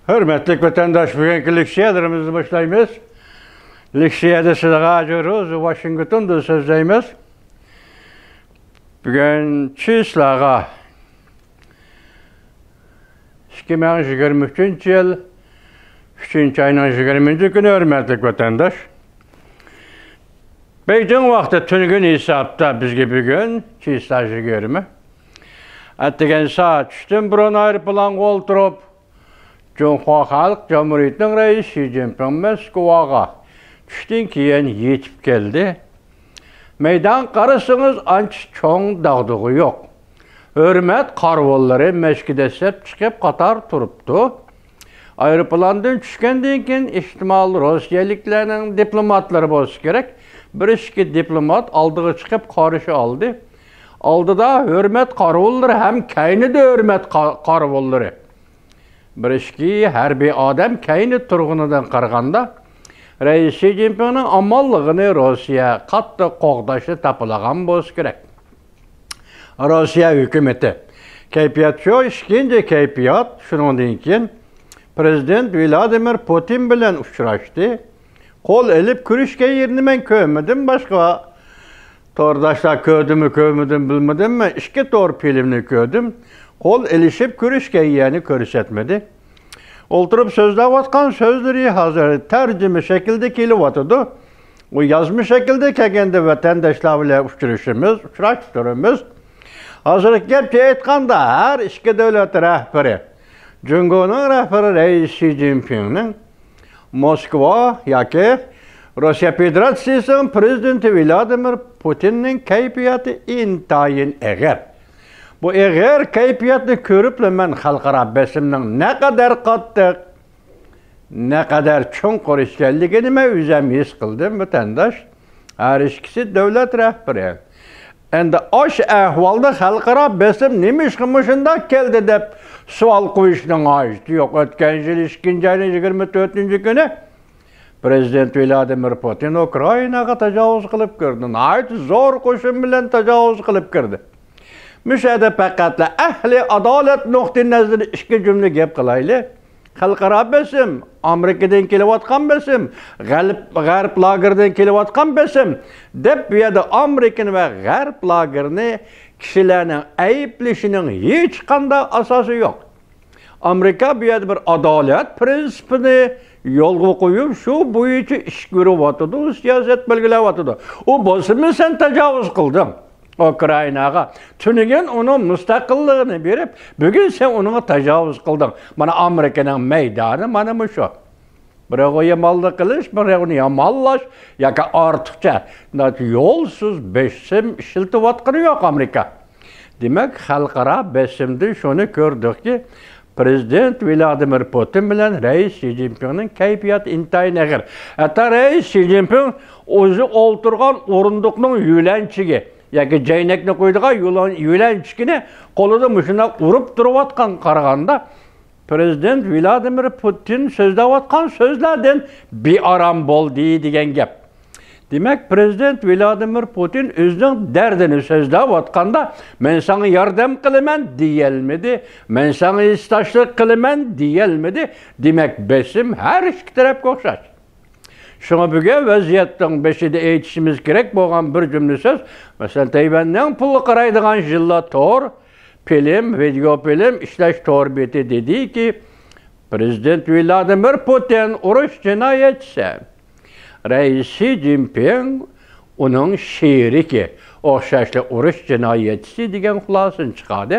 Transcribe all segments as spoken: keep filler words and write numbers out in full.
ھۆرمەتلىك ۋەتەنداش، بۈگۈنكى لېكسىيەلىرىمىزنى باشلايمىز. لېكسىيەدە سىلەرگە ھاجى روز ۋاشىنگتوندىن سۆزلەيمىز. بۈگۈن چىسلاغا ئىككى مىڭ يىگىرمە ئۈچىنچى يىل ئۈچىنچى ئاينىڭ يىگىرمىنچى كۈنى، ھۆرمەتلىك ۋەتەنداش. بېيجىڭ ۋاقتى تۈنۈگۈن ھېسابتا بىزگە بۈگۈن چىسلا يىگىرمە. ئەتىگەن سائەت ئۈچتىن بۇرۇن ئايروپىلانغا ئولتۇرۇپ، جۇڭخۇا خەلق جۇمھۇرىيىتىنىڭ رەئىسى شى جىنپىڭ موسكۋاغا چۈشتىن كېيىن يېتىپ كەلدى. مەيدان قارىسىڭىز، ئانچە چوڭ داغدۇغا يوق. ھۆرمەت قارىۋۇللىرى مەشكە دەسسەپ چىقىپ قاتار تۇرۇپتۇ. ئايروپىلاندىن چۈشكەندىن كېيىن، ئېھتىمال، روسىيەلىكلەرنىڭ دىپلوماتلىرى بولسا كېرەك، بىر ئىككى دىپلومات ئالدىغا چىقىپ قارشى ئالدى. ئالدىدا ھۆرمەت قارىۋۇللىرى ھەم كەينىدە ھۆرمەت قا-، قارىۋۇللىرى. بىر ئىككى ھەربىي ئادەم كەينىدە تۇرغىنىدىن قارىغاندا، رەئىس شى جىنپىڭنىڭ ئامانلىقىنى روسىيە قاتتىق قوغداشنى تاپىلىغان بولسا كېرەك. روسىيە ھۆكۈمىتى. كەيپىيات شۇ، ئىككىنچى كەيپىيات، شۇنىڭدىن كېيىن پرېزىدېنت ۋلادىمىر پۇتىن بىلەن ئۇچراشتى. قول ئېلىپ كۆرۈشكەن يېرىنى مەن كۆرمىدىم، باشقا تورداشلار كۆردىمۇ، كۆرمىدىمۇ بىلمىدىم، مەن ئىككى تور فىلىمنى كۆردۈم. قول ئېلىشىپ كۆرۈشكەن يەرنى كۆرسەتمىدى. ئولتۇرۇپ سۆزلەۋاتقان سۆزلىرى ھازىر تەرجىمە شەكلىدە كېلىۋاتىدۇ. ئۇ يازما شەكىلدە كەلگەندە ۋەتەنداشلار بىلەن ئۇچرىشىمىز، ئۇچراشتۇرىمىز. ھازىرقى گەپچە ئېيتقاندا، ھەر ئىككى دۆلەت رەھبىرى، جۇڭگونىڭ رەھبىرى رەئىس شى جىنپىڭنىڭ موسكۋا ياكى روسىيە فېدېراتسىيىسىنىڭ پرېزىدېنتى ۋلادىمىر پۇتىننىڭ كەيپىياتى ئىنتايىن ئېغىر. بۇ ئېغىر كەيپىياتنى كۆرۈپلا مەن خەلقئارا بېسىمنىڭ نەقەدەر قاتتىق، نەقەدەر چوڭقۇر ئىكەنلىكىنى مەن ئۆزۈم ھېس قىلدىم، ۋەتەنداش. ھەر ئىككىسى دۆلەت رەھبىرى. ئەمدى ئاشۇ ئەھۋالدا خەلقئارا بېسىم نېمىشقا مۇشۇنداق كەلدى دەپ سوئال قويۇشنىڭ ھاجىتى يوق. ئۆتكەن يىل ئىككىنچى ئاينىڭ يىگىرمە تۆتىنچى كۈنى پرېزىدېنت ۋلادىمىر پۇتىن ئۇكرائىناغا تاجاۋۇز قىلىپ كىردى. ناھايىتى زور قوشۇن بىلەن تاجاۋۇز قىلىپ كىردى. مۇشۇ يەردە پەقەتلا ئەھلى ئادالەت نۇقتىئى نەزىرىدىن ئىككى جۈملە گەپ قىلايلى. خەلقئارا بېسىم، ئامېرىكىدىن كېلىۋاتقان بېسىم، غەرب، غەرب لاگېرىدىن كېلىۋاتقان بېسىم دەپ، بۇ يەردە ئامېرىكىنى ۋە غەرب لاگېرىنى كىشىلەرنىڭ ئەيىبلىشىنىڭ ھېچقانداق ئاساسى يوق. ئامېرىكا بۇ يەردە بىر ئادالەت پىرىنسىپىنى يولغا قويۇپ، شۇ بويىچە ئىش كۆرۈۋاتىدۇ، سىياسەت بەلگىلەۋاتىدۇ. ئۇ بولسىمۇ سەن تاجاۋۇز قىلدىڭ ئۇكرائىناغا. تۈنۈگۈن ئۇنىڭ مۇستەقىللىقىنى بېرىپ، بۈگۈن سەن ئۇنىڭغا تاجاۋۇز قىلدىڭ. مانا ئامېرىكىنىڭ مەيدانى مانا مۇشۇ. بىراۋغا يامانلىق قىلىش، بىراۋنى يامانلاش ياكى ئارتۇقچە يولسىز بېسىم ئىشلىتىۋاتقىنى يوق ئامېرىكا. دېمەك، خەلقئارا بېسىمدىن شۇنى كۆردۇقكى، پرېزىدېنت ۋلادىمىر پۇتىن بىلەن رەئىس شى جىنپىڭنىڭ كەيپىياتى ئىنتايىن ئېغىر. ھەتتا رەئىس شى جىنپىڭ ئۆزى ئولتۇرغان ئورۇندۇقنىڭ يۆلەنچۈكى ياكى جەينەكنى قويىدىغان يۆلەن-، يۆلەنچۈكىنى قولىدا مۇشۇنداق ئۇرۇپ تۇرۇۋاتقان قارىغاندا، پرېزىدېنت ۋلادىمىر پۇتىن سۆزلەۋاتقان سۆزلەردىن بىئارام بولدى دېگەن گەپ. دېمەك، پرېزىدېنت ۋلادىمىر پۇتىن ئۆزىنىڭ دەردىنى سۆزلەۋاتقاندا، مەن ساڭا ياردەم قىلىمەن دېيەلمىدى، مەن ساڭا ھېسداشلىق قىلىمەن دېيەلمىدى. دېمەك، بېسىم ھەر ئىككى تەرەپكە ئوخشاش. شۇڭا بۈگۈن ۋەزىيەتنىڭ بېشىدا ئېيتىشىمىز كېرەك بولغان بىر جۈملە سۆز، مەسىلەن، تەيۋەننىڭ پۇلغا قارايدىغان ژىللا تور، فىلىم، ۋىدېئو فىلىم ئىشلەش تور بېتى دېدىكى، پرېزىدېنت ۋلادىمىر پۇتىن ئۇرۇش جىنايەتچىسى، رەئىس شى جىنپىڭ ئۇنىڭ شېرىكى، ئوخشاشلا ئۇرۇش جىنايەتچىسى دېگەن خۇلاسىنى چىقاردى.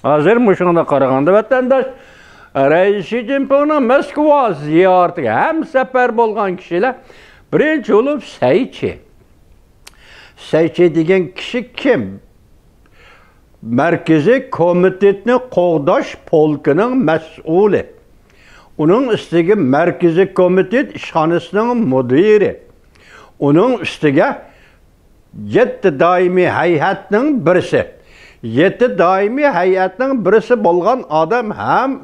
ھازىر مۇشۇنىڭغا قارىغاندا، ۋەتەنداش، رەئىس شى جىنپىڭنىڭ مەسكۇۋا زىيارىتىگە ھەمسەپەر بولغان كىشىلەر، بىرىنچى بولۇپ سەيچى. سەيچى دېگەن كىشى كىم؟ مەركىزىي كومىتېتنى قوغداش پولكىنىڭ مەسئۇلى. ئۇنىڭ ئۈستىگە مەركىزىي كومىتېت ئىشخانىسىنىڭ مۇدىرى. ئۇنىڭ ئۈستىگە يەتتە دائىمىي ھەيئەتنىڭ بىرسى. يەتتە دائىمىي ھەيئەتنىڭ بىرسى بولغان ئادەم ھەم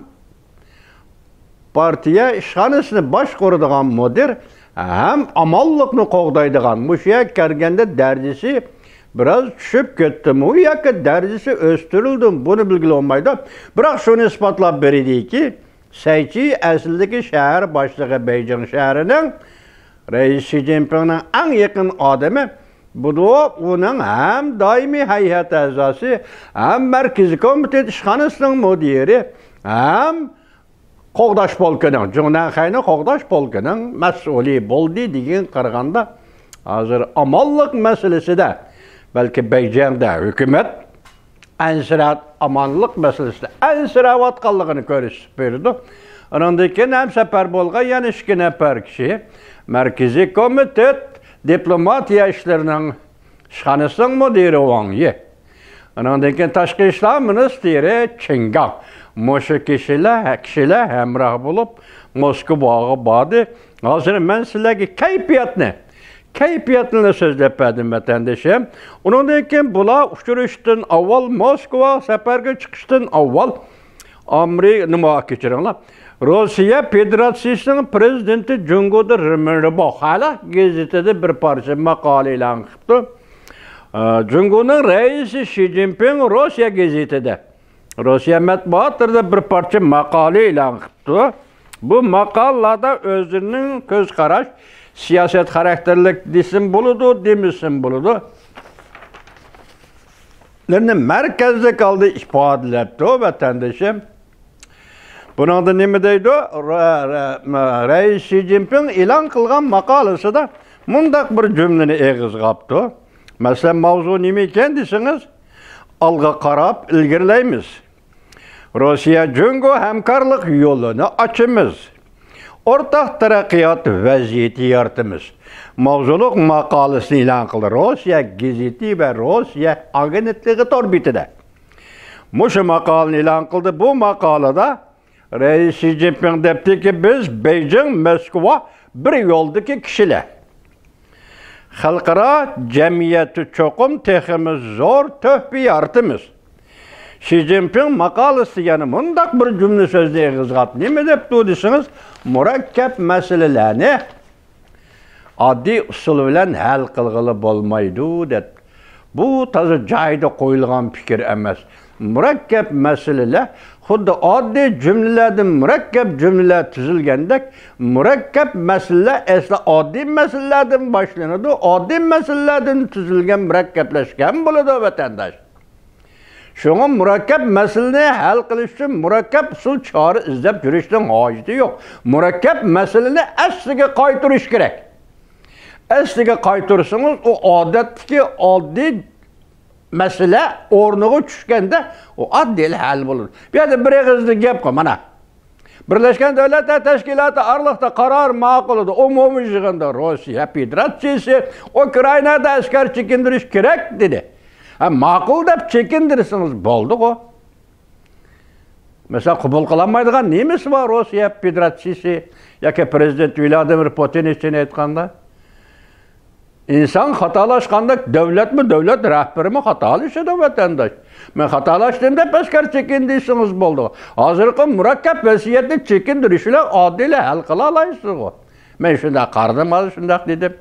پارتىيە ئىشخانىسىنى باشقۇرىدىغان مۇدىر ھەم ئامانلىقنى قوغدايدىغان، مۇشۇ يەرگە كەلگەندە دەرىجىسى بىراز چۈشۈپ كەتتىمۇ ياكى دەرىجىسى ئۆستۈرۈلدىمۇ، بۇنى بىلگىلى بولمايدۇ. بىراق شۇنى ئىسپاتلاپ بېرەيلىكى، سەيچى ئەسلىدىكى شەھەر باشلىقى، بېيجىڭ شەھىرىنىڭ رەئىس شى جىنپىڭنىڭ ئەڭ يېقىن ئادىمى بولۇپ، ئۇنىڭ ھەم دائىمىي ھەيئەت ئەزاسى، ھەم مەركىزىي كومىتېت ئىشخانىسىنىڭ مۇدىرى، ھەم قوغداش پولكىنىڭ، جۇڭنەنخەينى قوغداش پولكىنىڭ مەسئۇلى بولدى دېگەن قارىغاندا، ھازىر ئامانلىق مەسىلىسىدە، بەلكى بېيجىڭدە ھۆكۈمەت ئەنسىرەپ، ئامانلىق مەسىلىسىدە ئەنسىرەۋاتقانلىقىنى كۆرسىتىپ بېرىدۇ. ئۇنىڭدىن كېيىن ھەمسەپەر بولغان يەنە ئىككى نەپەر كىشى مەركىزىي كومىتېت دىپلوماتىيە ئىشلىرىنىڭ ئىشخانىسىنىڭ مۇدىرى ۋاڭ يى. ئۇنىڭدىن كېيىن تاشقى ئىشلار مىنىستىرى چېن گاڭ. مۇشۇ كىشىلەر، كىشىلەر ھەمراھ بولۇپ موسكۋاغا باردى. ھازىر مەن سىلەرگە كەيپىياتنى، كەيپىياتنى سۆزلەپ بەردىم، ۋەتەندىشىم. ئۇنىڭدىن كېيىن بۇلار ئۇچرىشىشتىن ئاۋۋال، موسكۋا سەپەرگە چىقىشتىن ئاۋۋال، ئامېرىكا، نېمە، كەچۈرۈڭلار، روسىيە فېدېراتسىيىسىنىڭ پىرېزىدېنتى جۇڭگودا رېمېنرىبو خەلق گېزىتىدە بىر پارچە ماقالە ئېلان قىپتۇ. ئە، جۇڭگونىڭ رەئىسى شى جىنپىڭ روسىيە گېزىتىدە، روسىيە مەتبۇئاتلىرىدا بىر پارچە ماقالە ئېلان قىپتۇ. بۇ ماقالىلاردا ئۆزلىرىنىڭ كۆز قاراش، سىياسەت خاراكتېرلىك دېسىمۇ بولىدۇ، دېمىسىمۇ بولىدۇ، لىرىنى مەركەزلىك ھالدا ئىپادىلەپتۇ، ۋەتەندىشىم. بۇنىڭدا نېمە دەيدۇ؟ رە-، رە-، رەئىس شى جىنپىڭ ئېلان قىلغان ماقالىسىدا مۇنداق بىر جۈملىنى ئېغىزغا ئاپتۇ. مەسىلەن، ماۋزۇ نېمە ئىكەن دېسىڭىز، ئالغا قاراپ ئىلگىرىلەيمىز. روسىيە جۇڭگو ھەمكارلىق يولىنى ئاچىمىز. ئورتاق تەرەققىيات ۋەزىيىتى يارىتىمىز. ماۋزۇلۇق ماقالىسىنى ئېلان قىلدى روسىيە گېزىتى ۋە روسىيە ئاگېنتلىقى تور بېتىدە. مۇشۇ ماقالىنى ئېلان قىلدى. بۇ ماقالىدا رەئىس شى جىنپىڭ دەپتىكى، بىز، بېيجىڭ، موسكۋا بىر يولدىكى كىشىلەر. خەلقئارا جەمئىيەتتە چوقۇم تېخىمۇ زور تۆھپە يارىتىمىز. شى جىنپىڭ ماقالىسىدە يەنە مۇنداق بىر جۈملە سۆزنى ئېغىزغا ئاپتۇ. نېمە دەپتۇ دېسىڭىز، مۇرەككەپ مەسىلىلەرنى ئاددىي ئۇسۇل بىلەن ھەل قىلغىلى بولمايدۇ، دەپ. بۇ تازا جايىدا قويۇلغان پىكىر ئەمەس. مۇرەككەپ مەسىلىلەر خۇددى ئاددىي جۈملىلەردىن مۇرەككەپ جۈملىلەر تۈزۈلگەندەك، مۇرەككەپ مەسىلىلەر ئەسلى ئاددىي مەسىلىلەردىن باشلىنىدۇ، ئاددىي مەسىلىلەردىن تۈزۈلگەن مۇرەككەپلەشكەن بولىدۇ، ۋەتەنداش. شۇڭا مۇرەككەپ مەسىلىنى ھەل قىلىش ئۈچۈن مۇرەككەپ ئۇسۇل چارە ئىزدەپ يۈرۈشنىڭ ھاجىتى يوق. مۇرەككەپ مەسىلىنى ئەسلىگە قايتۇرۇش كېرەك. ئەسلىگە قايتۇرسىڭىز، ئۇ ئادەتتىكى ئاددىي مەسىلە ئورنىغا چۈشكەندە، ئۇ ئاددىيلا ھەل بولىدۇ. بۇ يەردە بىر ئېغىزلىق گەپ قىل، مانا. بىرلەشكەن دۆلەتلەر تەشكىلاتى ئارىلىقتا قارار ماقۇللىدى. ئومۇمىي يىغىندا روسىيە فېدېراتسىيىسى ئۇكرائىنادا ئەسكەر چېكىندۈرۈش كېرەك دېدى. ھە، ماقۇل دەپ چېكىندۈرسىڭىز بولدىغۇ. مەسىلەن، قوبۇل قىلالمايدىغان نېمىسى بار روسىيە فېدېراتسىيىسى ياكى پىرېزىدېنت ۋلادىمىر پۇتىن ئۈچۈن ئېيتقاندا؟ ئىنسان خاتالاشقاندا دۆلەتمۇ، دۆلەت رەھبىرىمۇ خاتالىشىدۇ، ۋەتەنداش. مەن خاتالاشتىم دەپ ئەسكەر چېكىن دېسىڭىز بولىدۇ. ھازىرقى مۇرەككەپ ۋەزىيەتنى چېكىندۈرۈش بىلەن ئاددىيلا ھەل قىلالايسىزغۇ. مەن شۇنداق قارىدىم، ھازىر شۇنداق دېدىم.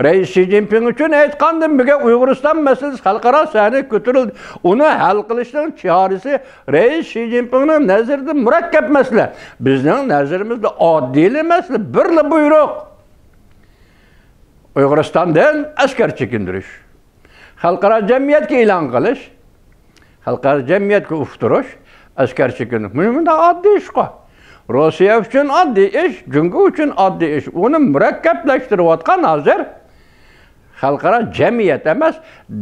رەئىس شى جىنپىڭ ئۈچۈن ئېيتقاندىن بۈگۈن ئۇيغۇرىستان مەسىلىسى خەلقئارا سەھنىگە كۆتۈرۈلدى. ئۇنى ھەل قىلىشنىڭ چارىسى رەئىس شى جىنپىڭنىڭ نەزىرىدە مۇرەككەپ مەسىلە. بىزنىڭ نەزىرىمىزدە ئاددىيلا مەسىلە، بىرلا بۇيرۇق. ئۇيغۇرىستاندىن ئەسكەر چېكىندۈرۈش. خەلقئارا جەمئىيەتكە ئېلان قىلىش. خەلقئارا جەمئىيەتكە ئۇقتۇرۇش. ئەسكەر چېكىندۈرۈش. مۇشۇ مۇنداق ئاددىي ئىشقۇ. روسىيە ئۈچۈن ئاددىي ئىش، جۇڭگو ئۈچۈن ئاددىي ئىش. ئۇنى مۇرەككەپلەشتۈرۈۋاتقان ھازىر خەلقئارا جەمئىيەت ئەمەس،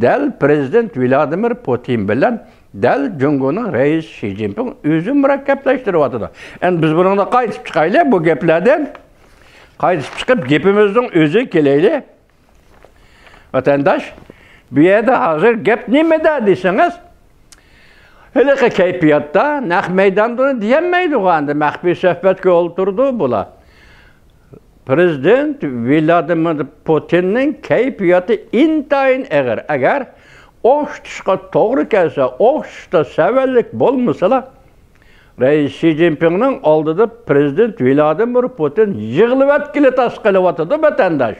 دەل پىرېزىدېنت ۋلادىمىر پۇتىن بىلەن دەل جۇڭگونىڭ رەئىسى شى جىنپىڭ ئۆزى مۇرەككەپلەشتۈرۈۋاتىدۇ. ئەمدى بىز بۇنىڭدا قايتىپ چىقايلى، بۇ گەپلەردىن قايتىپ چىقىپ، گېپىمىزنىڭ ئۆزىگە كېلەيلى. ۋەتەنداش، بۇ يەردە ھازىر گەپ نېمىدە دېسىڭىز، ھېلىقى كەيپىياتتا نەق مەيداندا ئۇنى دېيەلمەيدىغۇ، ئەمدى مەخپىي سۆھبەتكە ئولتۇرىدۇ بۇلار. پىرېزىدېنت ۋلادىمىر پۇتىننىڭ كەيپىياتى ئىنتايىن ئېغىر. ئەگەر ئوخشىتىشقا توغرا كەلسە، ئوخشىتىشتا سەۋەنلىك بولمىسىلا، رەئىس شى جىنپىڭنىڭ ئالدىدا پىرېزىدېنت ۋلادىمىر پۇتىن يىغلىۋەتكىلى تاس قېلىۋاتىدۇ، ۋەتەنداش.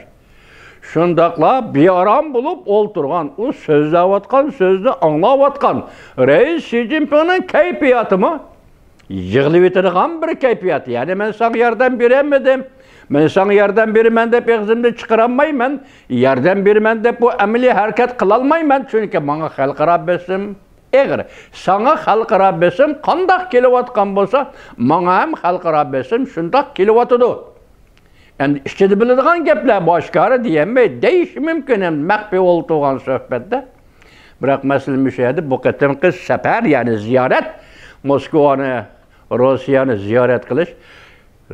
شۇنداقلا بىئارام بولۇپ ئولتۇرغان، ئۇ سۆزلەۋاتقان سۆزنى ئاڭلاۋاتقان رەئىس شى جىنپىڭنىڭ كەيپىياتىمۇ يىغلىۋېتىدىغان بىر كەيپىيات. يەنى مەن ساڭا ياردەم بېرەلمىدىم. مەن ساڭا ياردەم بېرىمەن دەپ ئېغىزىمدىن چىقىرالمايمەن. ياردەم بېرىمەن دەپ بۇ ئەمەلىي ھەرىكەت قىلالمايمەن، چۈنكى ماڭا خەلقئارا بېسىم ئېغىر. ساڭا خەلقئارا بېسىم قانداق كېلىۋاتقان بولسا، ماڭا ھەم خەلقئارا بېسىم شۇنداق كېلىۋاتىدۇ. ئەمدى ئىچىدە بىلىدىغان گەپلەر بۇ ئاشكارا دېيەلمەي، دېيىشى مۇمكىن ئەمدى مەخپىي ئولتۇرغان سۆھبەتتە. بىراق مەسىلە مۇشۇ يەردە، بۇ قېتىمقى سەپەر، يەنى زىيارەت، موسكۋانى، روسىيەنى زىيارەت قىلىش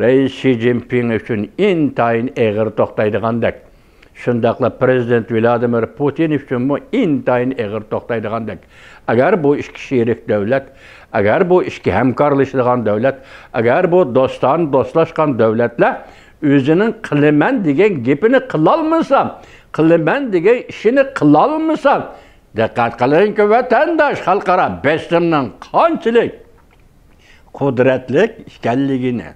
رەئىس شى جىنپىڭ ئۈچۈن ئىنتايىن ئېغىر توختايدىغاندەك، شۇنداقلا پىرېزىدېنت ۋلادىمىر پۇتىن ئۈچۈنمۇ ئىنتايىن ئېغىر توختايدىغاندەك. ئەگەر بۇ ئىككى شېرىك دۆلەت، ئەگەر بۇ ئىككى ھەمكارلىشىدىغان دۆلەت، ئەگەر بۇ دوستانە دوستلاشقان دۆلەتلەر ئۆزىنىڭ قىلىمەن دېگەن گېپىنى قىلالمىسا، قىلىمەن دېگەن ئىشىنى قىلالمىسا، دىققەت قىلىڭكى، ۋەتەنداش، خەلقئارا بېسىمنىڭ قانچىلىك قۇدرەتلىك ئىكەنلىكىنى.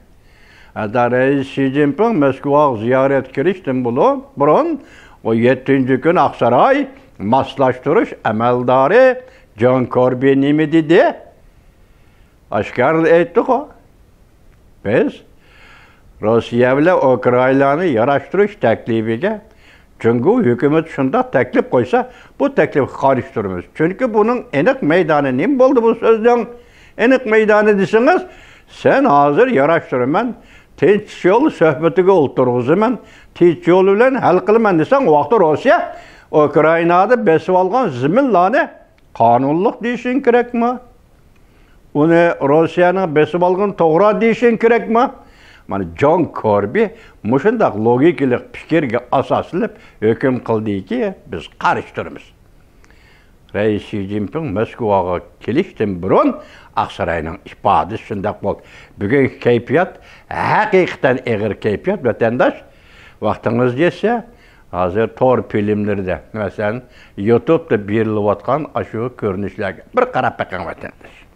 ھەتتا رەئىس شى جىنپىڭ مەسكۇۋاغا زىيارەتكە كېلىشتىن بۇلۇ-، بۇرۇن، ئون يەتتىنچى كۈنى ئاقساراي ماسلاشتۇرۇش ئەمەلدارى جون كوربى نېمە دېدى؟ ئاشكارىلا ئېيتتىغۇ. بىز روسىيە بىلەن ئۇكرائىنانى ياراشتۇرۇش تەكلىپىگە جۇڭگو ھۆكۈمىتى شۇنداق تەكلىپ قويسا، بۇ تەكلىپكە قارشى تۇرىمىز. چۈنكى بۇنىڭ ئېنىق مەيدانى نېمە بولدى بۇ سۆزنىڭ؟ ئېنىق مەيدانى دېسىڭىز، سەن ھازىر ياراشتۇرىمەن، تىنچ يول سۆھبىتىگە ئولتۇرغۇزىمەن، تىنچ يول بىلەن ھەل قىلىمەن دېسەڭ، ئۇ ۋاقىتتا روسىيە ئۇكرائىنادا بېسىۋالغان زېمىنلارنى قانۇنلۇق دېيىشىڭ كېرەكمۇ؟ ئۇنى روسىيەنىڭ بېسىۋالغىنى توغرا دېيىشىڭ كېرەكمۇ؟ مانا، جون كوربى مۇشۇنداق لوگىكىلىق پىكىرگە ئاساسلىنىپ ھۆكۈم قىلدىكى، بىز قارشى تۇرىمىز. رەئىس شى جىنپىڭ مەسكۇۋاغا كېلىشتىن بۇرۇن ئاقساراينىڭ ئىپادىسى شۇنداق بولدى. بۈگۈنكى كەيپىيات ھەقىقەتەن ئېغىر كەيپىيات، ۋەتەنداش. ۋاقتىڭىز يەتسە، ھازىر تور فىلىملىرىدە، مەسىلەن، يۇتۇبتا بېرىلىۋاتقان ئاشۇ كۆرۈنۈشلەرگە بىر قاراپ بېقىڭ، ۋەتەنداش.